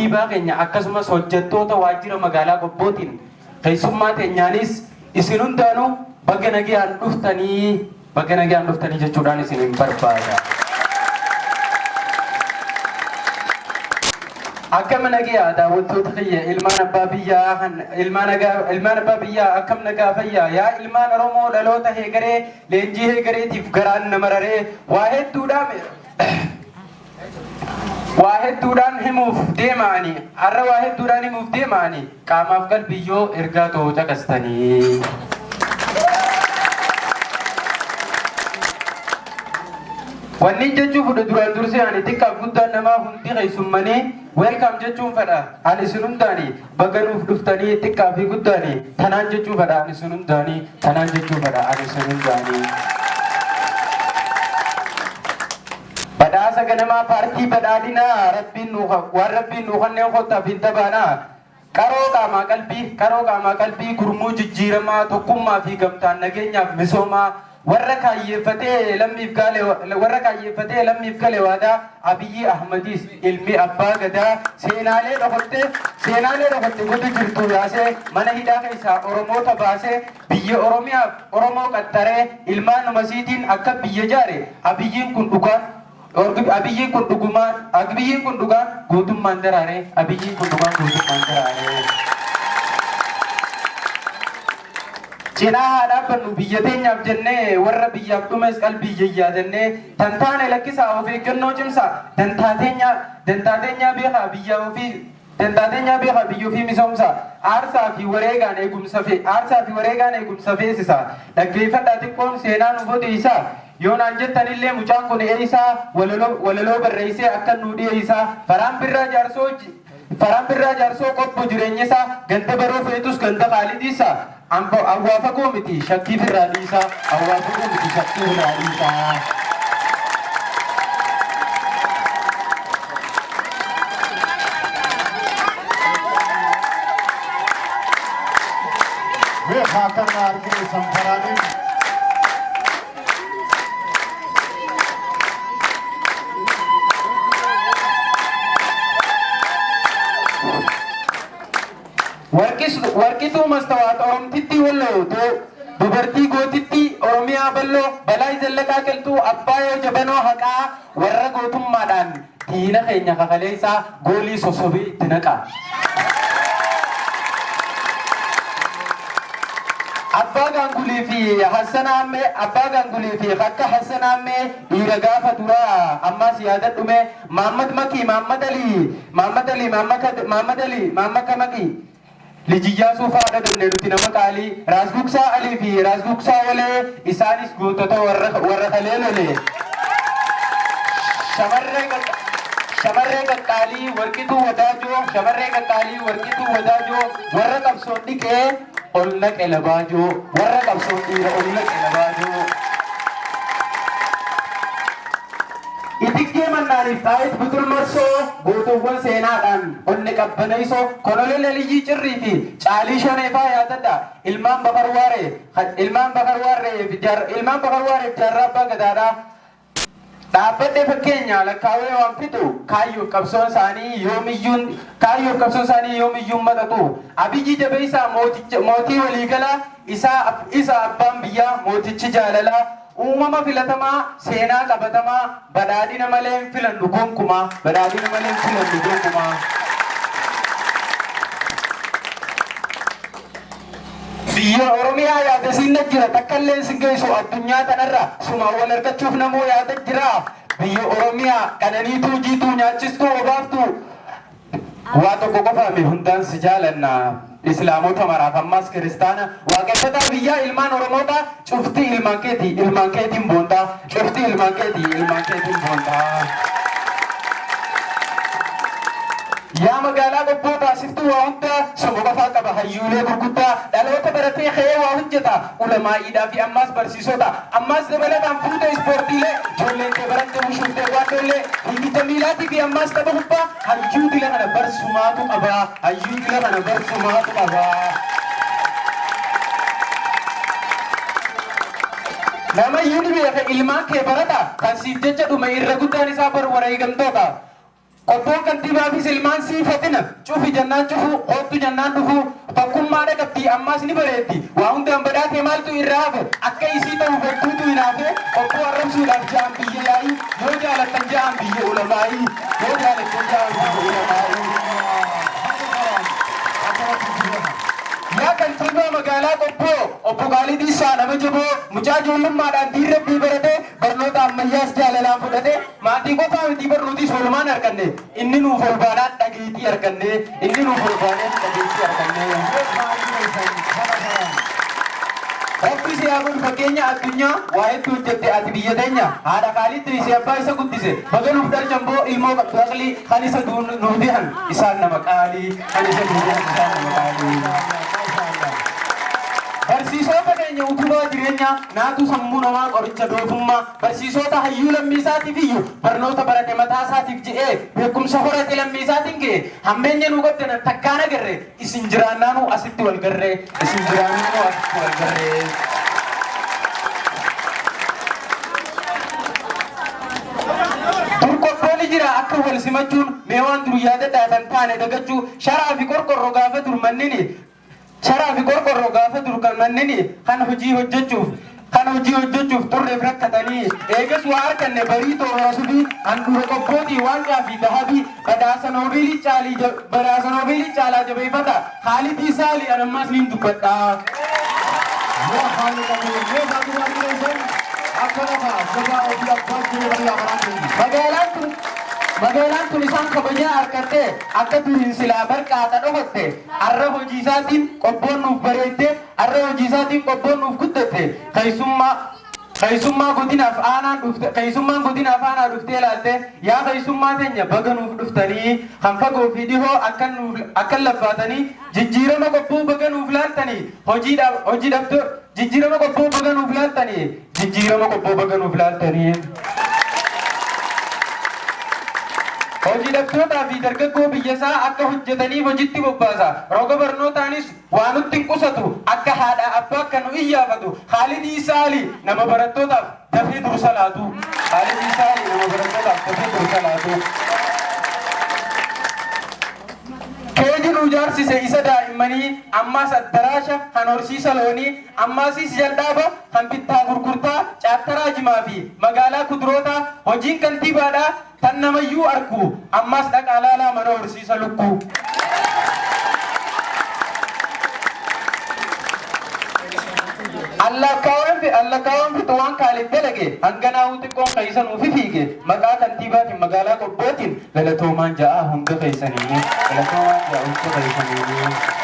Kantiibaa keenya akkasumas hojjettoota waajjira magaalaa Qobbootiin keessummaa teenyaanis isin hundaanuu baga nagayaan dhuftanii baga nagayaan dhuftanii jechuudhaan isinin barbaada. Akkam nagayaa daawwattoota kiyya ilmaan abbaa biyyaa kan ilmaan ilmaan abbaa biyyaa akkam nagaa fayyaa yaa ilmaan Oromoo dhaloota heegaree leenjii heegareetiif garaan na mararee waa hedduudhaan waa hedduudhaan himuuf deema ani har'a waa hedduudhaan himuuf deema ani qaamaaf qalbiyyoo ergaa too caqastanii. Wanni jechuu fudhe duraan dursee ani xiqqaaf guddaan namaa hundi keessummanii welcome jechuun fedha ani isin hundaanii baga nuuf dhuftanii xiqqaa fi guddaanii tanaan jechuu fedha ani isin hundaanii tanaan jechuu fedha ani isin hundaanii. Badhaasa ganamaa paartii badhaadhinaa rabbiin nuu waan rabbiin nuu kanneen kottaaf hin tabaanaa. Qaroo qaamaa qalbii qaroo qaamaa qalbii gurmuu jijjiiramaa tokkummaa fi gamtaan nageenyaaf misoomaa warra kaayyeeffatee lammiif gale warra kaayyeeffatee lammiif gale waadaa Abiyyi Ahmadiis ilmi abbaa gadaa seenaalee dhokotte seenaalee dhokotte goda jirtu yaasee mana hidhaa keessaa Oromoota baasee biyya Oromiyaaf Oromoo qaxxaree ilmaan numasiitiin akka biyya jaare Abiyyiin kun dhugaan Abiyyiin kun dhugumaan Abiyyiin kun dhugaan gootummaan daraaree Abiyyiin kun dhugaan gootummaan daraaree. Cinaa haa dhaabbannu biyya teenyaaf jennee warra biyyaaf dhumes qalbii yayyaadannee tan taane lakkisaa of eeggannoo cimsaa dantaa teenyaa dantaa teenyaa beekaa biyya ofii dantaa teenyaa beekaa biyya ofii misoomsaa aarsaa fi wareegaan eegumsa fe aarsaa fi wareegaan eegumsa feesisa dhaggeeffadhaa xiqqoon seenaa nuuf odeessaa yoo naan jettanillee mucaan kun eeysaa walaloo walaloo barreessee akka nuu dhiyeessaa faraan birraa jaarsoo Faraan Birraa Jaarsoo qobbo jireenyisaa ganda baroo feetus ganda Khaalidiisa awwaa fagoo miti shakkii firraa dhiisaa awwaa fagoo miti shakkii firraa dhiisaa. Beekaa kana argine sanfaraaniin. Warqituu Mastawaat Oromtittii Walloo dubartii gootittii Oromiyaa Balloo Balaay Zallaqaa Qilxuu Abbaayoo Jabanoo Haqaa warra gootummaadhaan diina keenya kakaleessaa goolii sossobee itti naqa. Abbaa Gaangulii fi Hassan Aammee Abbaa Gaangulii fi akka Hassan Aammee dhiira gaafa duraa ammaas yaadadhume Maammad Makii Maammad Alii Maammad Alii Maammad Alii Maammad Makii Lij Iyyaasuu fa'aa dhaganne nuti nama qaalii Raas Gugsaa Alii fi Raas Gugsaa Walee isaanis gootota warra warra kalee lolee. Shamarree shamarree qaqqaalii Warqituu Wadaajoo shamarree qaqqaalii Warqituu Wadaajoo warra qabsoon dhiqee ol naqe labaajoo warra qabsoon dhiira ol naqe labaajoo. Itiggee Mannaaniif Xaayit Buxul Marsoo gootowwan seenaadhaan onne qabbaneessoo Koloneel Aliyyii Cirrii fi Caalii Shaneefaa yaadadha. Ilmaan Bakar Waaree ilmaan Bakar Waaree fi ilmaan Bakar Waareef jaarraa abbaa gadaadha. Dhaabbadhee fakkeenya lakkaawee waan fixu kaayyoof qabsoon isaanii yoomiyyuun kaayyoof qabsoon isaanii yoomiyyuun maxatu. Abiyyi jabeessaa mooticha mootii waliigalaa isaa isa abbaan biyyaa mootichi jaalalaa uumama filatamaa seenaa qabatamaa badhaadhina malee hin filannu gonkumaa badhaadhina malee hin filannu gonkumaa. Biyya Oromiyaa yaada siin jira takka illee sin geessu addunyaa tanarra sumaan wal argachuuf namoo yaada jira. Biyya Oromiyaa qananiituu jiituu nyaachistuu obaaftuu waa tokko qofaami hundaan si jaalanna. Islaamota maraaf ammas kiristaana waaqeffataa biyyaa ilmaan Oromoota cufti ilmaan keeti ilmaan keetiin boontaa cufti ilmaan keeti ilmaan keetiin boontaa. Yaa magaalaa Qobboo taasiftuu waa hundaa suma qofaa qaba hayyuulee gurguddaa dhaloota baratee ka'ee waa hojjeta ulamaa'iidhaa fi ammaas barsiisota ammaas dabalataan fuuta ispoortiilee ijoolleen kee baratte wushuuftee waandoollee fiigicha miilaatii fi ammaas tapha kubbaa hayyuu dila kana barsumaatu qaba hayyuu dila kana barsumaatu qaba. Namayyuu ni beeka ilmaan kee barata kan siif jecha dhume irra guddaan isaa bar wareegamtoota. Qobboon kantiibaafis ilmaan sii fatina cufi jennaan cufu, koottu jennaan dhufu, tokkummaadha qabdi, ammaas ni bareeddi. Waa hundaan badhaatee maaltu irraa hafe? Akka isii ta'uuf hedduutu hinaafe. Qobboo arrabsuudhaaf ja'an biyya yaa'ii, yoo jaalattan ja'an biyya ulamaa'ii, yoo jaalattan ja'an biyya ulamaa'ii. Yaa kantiibaa magaalaa Qobboo, obbo Kaalid Isaa, nama jaboo, mucaa ijoollummaadhaan diin Rabbii barate, barnoota ammayyaas jaalalaan fudhate. Maatii qofaa miti, barnootis oolmaan arganne. Inni nuuf ol baanaan dhageettii arganne. Inni nuuf ol baanaan dhageettii arganne. Rabbi si haa godhu fakkeenya addunyaa. Waa hedduu hojjette ati biyya teenya. Haadha Kaalitti si abbaa isa guddise. Baga nuuf dhalchan boo ilmoo qabdu aqlii. Kan isa nuuf dihan isaan nama qaalii. Kan isa nuuf dihan isaan nama qaalii. Barsiisota keenya, utubaa jireenyaa, naatu sammuu namaa qoricha doofummaa. Barsiisota hayyuu lammiisaatiif iyyuu barnoota barate mataa isaatiif je'ee beekumsa horate lammiisaatiin ga'e. Hammeenya nuu qabdan takkaan agarre. Isin jiraannaanuu asitti wal garree. Isin jiraannaanuu asitti wal garree. Dur qophooni jira akka wal simachuun. Mee waan dur yaadadhaa tan taane dagachuu. Sharaa fi qorqorro gaafa dur mannini, sharaa fi qorqorro gaafa dur kan mannini, kan hojii hojjechuuf xurreef rakkatanii. Eegas waa arganne barii toora subii handhuura Qobbootii waaqaa fi dahabii. Badhaasa noobeelii caalii, badhaasa noobeelii caalaa jabeeffata Khaalidii Saalii. Anammaas niin dubbadha. Yoo haalli qabu mee baaduu argineessan akkana ta'a jabaa ofii abbaan jiruu bal'aa maraan keenya. Magaalaan tun isaan kabajaa argatte. Akka duriin silaa barqaata dhokotte. Arra hojii isaatiin Qobboon nuuf bareedde. Arra hojii isaatiin Qobboon nuuf guddatte. Keessummaa godinaaf aanaan dhufte, keessummaan godinaaf aanaa dhuftee ilaalte. Yaa keessummaa teenya, baga nuuf dhuftanii. Kan fagoo fi dhihoo akkan nuuf akkan laffaatanii jijjiirama Qobboo baga nuuf laaltanii. Hojii dhabdoo jijjiirama Qobboo baga nuuf laaltanii. Jijjiirama Qobboo baga nuuf laaltanii. Hojii dhabdootaa fi dargaggoo biyya isaa akka hojjetaniif hojitti bobbaasa. Roga barnootaanis waa nutti hin qusatu. Akka haadha abbaa akka nu iyyaafatu. Khaalidii Saalii nama barattootaaf dafee dursa laatu. Khaalidii Saalii nama barattootaaf dafee dursa laatu. Keeji nu ijaarsise isa daa'immanii, ammaas addaraasha kan horsiisa loonii, ammaasis jal'aaba kan bittaa gurgurtaa caattaraa jimaa fi magaalaa kudurootaa. Hojiin kantiibaadhaa tan namayyuu argu. Ammaas dhaqaa laalaa mana horsiisa lukkuu. Allakkaawwan fixu waan Kaalid dalage hanganaa'uu xiqqoon keessa nuufi fiige. Maqaa kantiibaatiin magaalaa Qobbootiin galatoomaan ja'a hunda keessanii. Galatoomaan ja'a hunda keessanii.